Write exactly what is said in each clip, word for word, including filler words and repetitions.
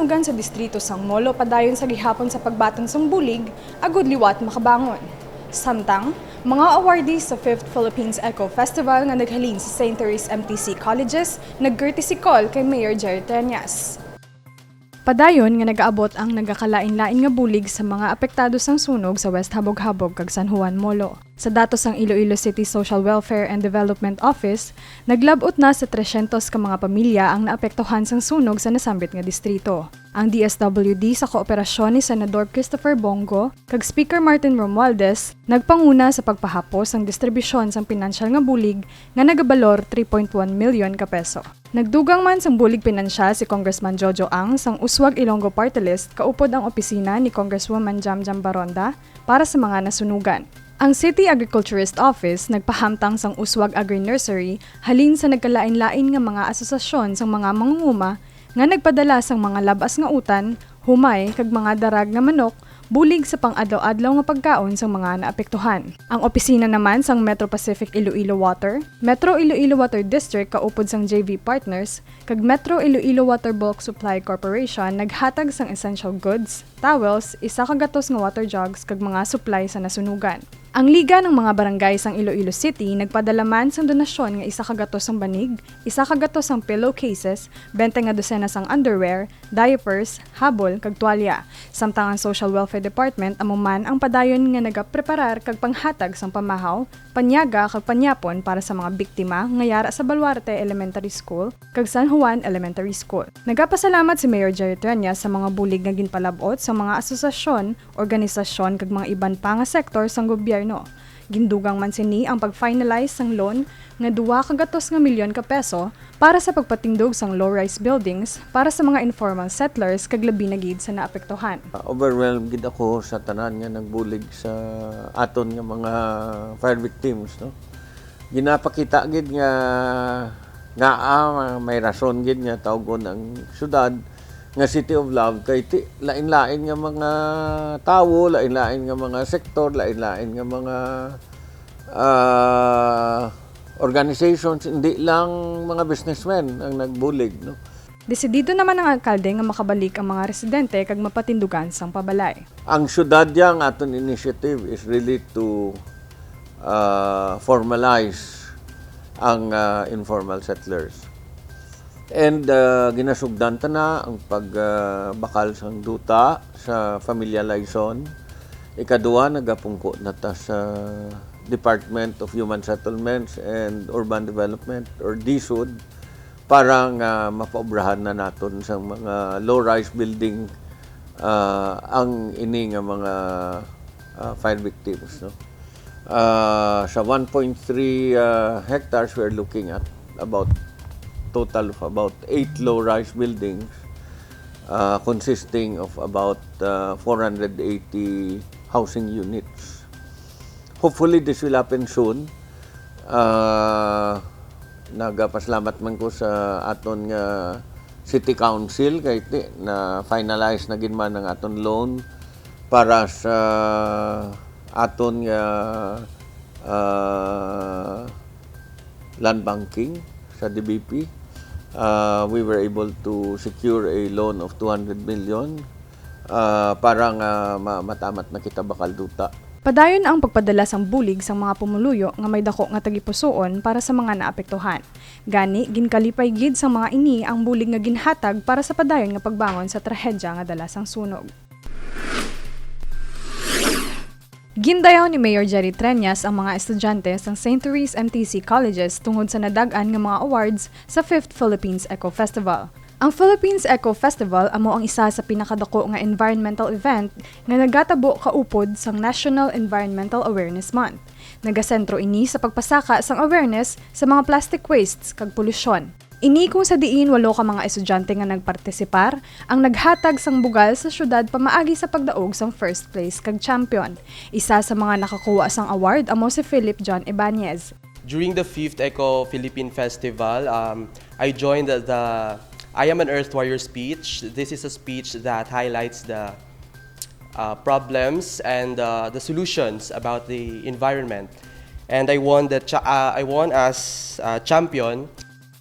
Sunugan sa distrito sang Molo padayon sa gihapon sa pagbaton sang bulig, agud liwat makabangon. Samtang, mga awardees sa fifth Philippines Eco Festival nga naghalin sa Saint Therese M T C Colleges, nag-courtesy call kay Mayor Jerry Treñas. Padayon nga nagaabot ang nagakalain-lain nga bulig sa mga apektado sang sunog sa West Habog-Habog kag San Juan, Molo. Sa datos sang Iloilo City Social Welfare and Development Office, naglab-ot na sa tresyentos ka mga pamilya ang naapektuhan sang sunog sa nasambit nga distrito. Ang D S W D, sa kooperasyon ni Senador Christopher Bong Go kag Speaker Martin Romualdez, nagpanguna sa pagpahapos sang distribusyon sang pinansyal nga bulig nga nagabalor three point one milyon ka peso. Nagdugang man sang bulig pinansyal si Congressman Jojo Ang sang Uswag Ilonggo Party List kaupod ang opisina ni Congresswoman Jamjam Baronda para sa mga nasunugan. Ang City Agriculturist Office nagpahamtang sang Uswag Agri-Nursery halin sa nagkalain-lain nga mga asosasyon sang mga mangunguma nga nagpadala sang mga lab-as nga utan, humay, kag mga darag nga manok, bulig sa pang-adlaw-adlaw nga pagkaon sang mga naapektuhan. Ang opisina naman sang Metro Pacific Iloilo Water, Metro Iloilo Water District kaupod sang J V Partners, kag Metro Iloilo Water Bulk Supply Corporation naghatag sang essential goods, towels, isa ka gatos nga water jugs, kag mga supply sa nasunugan. Ang Liga ng mga Barangay sang Iloilo City nagpadala man sang donasyon nga isa ka gatos sang banig, isa ka gatos sang pillowcases, bente nga dosena sang underwear, diapers, habol, kag tuwalya. Samtang ang Social Welfare Department amo man ang padayon nga nagapreparar kag panghatag sang pamahaw, panyaga, kag panyapon para sa mga biktima nga yara sa Baluarte Elementary School kag San Juan Elementary School. Nagapasalamat si Mayor Jerry Treñas sa mga bulig nga ginpalab-ot sa mga asosasyon, organisasyon, kag mga iban pa nga sektor sang gobyerno. Gindugang man sini ang pag-finalize sang loan nga duha ka gatos nga milyon ka peso para sa pagpatindog sang low-rise buildings para sa mga informal settlers kag labi na gid sa naapektuhan. Overwhelmed gid ako sa tanan nga nagbulig sa aton nga mga fire victims, no? Ginapakita gid nga, nga, ah, may rason gid nga tawgon ang syudad nga City of Love kay ti-, lain-lain nga mga tawo, lain-lain nga mga sektor, lain-lain nga mga, ah, organizations, hindi lang mga businessmen ang nagbulig, no? Desidido naman ang alkalde nga makabalik ang mga residente kag mapatindugan sang pabalay. Ang syudad, ang aton initiative is really to, ah, formalize ang, ah, informal settlers. And, ah, ginasugdan ta na ang pag, ah, bakal sang duta sa Familia Laison. Ikaduha, nagapungko na ta sa Department of Human Settlements and Urban Development, or DHSUD, para nga mapaobrahan na naton sa mga low-rise building, ah, ang ini nga mga, ah, fire victims, no? Ah, sa one point three, ah, hectares, we're looking at about, total of about eight low-rise buildings, ah, consisting of about, ah, four hundred eighty housing units. Hopefully, this will happen soon. Ah, nagapasalamat man ko sa aton nga City Council kay ti-, na-finalize na gid man ang aton loan para sa aton nga, ah, land banking sa D B P. Ah, we were able to secure a loan of two hundred million, ah, para nga ma-, matamat na kita bakal duta. Padayon ang pagpadala sang bulig sang mga pumuluyo nga may dako nga tagipusoon para sa mga naapektuhan. Gani, ginkalipay gid sang mga ini ang bulig nga ginhatag para sa padayon nga pagbangon sa trahedya nga dala sang sunog. Gindayaw ni Mayor Jerry Treñas ang mga estudyante sang Saint Therese M T C Colleges tungod sa nadag-an nga mga awards sa fifth Philippines Eco Festival. Ang Philippines Eco Festival amo ang isa sa pinakadako nga environmental event nga nagatabo kaupod sang National Environmental Awareness Month. Nagasentro ini sa pagpasaka sang awareness sa mga plastic wastes kag polusyon. Ini kung sa diin walo ka mga estudyante nga nagpartisipar ang naghatag sang bugal sa syudad pamaagi sa pagdaog sang first place kag champion. Isa sa mga nakakuha sang award amo si Philip John Ibanez. During the fifth Eco Philippine Festival, um, I joined the, the I Am an Earth Warrior speech. This is a speech that highlights the, uh, problems and, uh, the solutions about the environment. And I won the cha-, uh, I won as, uh, champion.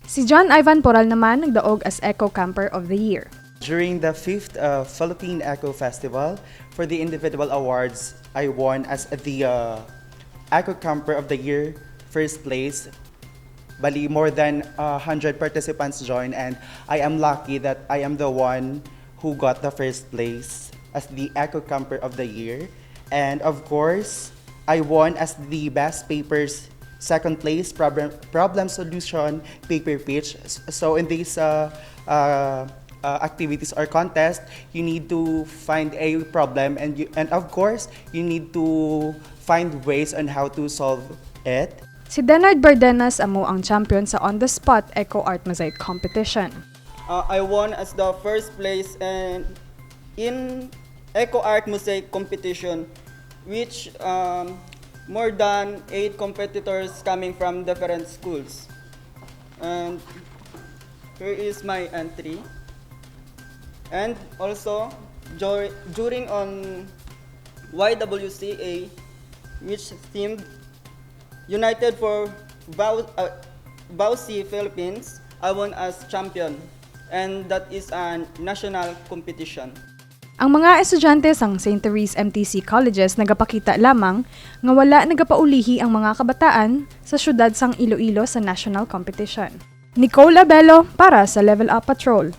Si John Ivan Poral naman nagdaog as Eco Camper of the Year. During the fifth uh, Philippine Eco Festival, for the individual awards, I won as the uh, Eco Camper of the Year, first place. Bali, more than uh, one hundred participants joined, and I am lucky that I am the one who got the first place as the Eco Camper of the Year. And of course, I won as the best papers second place problem, problem solution paper pitch. So in these uh, uh, uh, activities or contest, you need to find a problem, and you, and of course, you need to find ways on how to solve it. Si Denard Bardenas amo ang champion sa On the Spot Eco Art Mosaic Competition. Uh, I won as the first place and in Eco Art Mosaic competition, which um, more than eight competitors coming from different schools. And here is my entry. And also, dur- during on Y W C A, which themed United for Bau- uh, Bausi Philippines, I won as champion, and that is a national competition. Ang mga estudyante sang Saint Therese M T C Colleges nagapakita lamang nga wala nagapaulihi ang mga kabataan sa siyudad sang Iloilo sa national competition. Nicole Abelo para sa Level Up Patrol.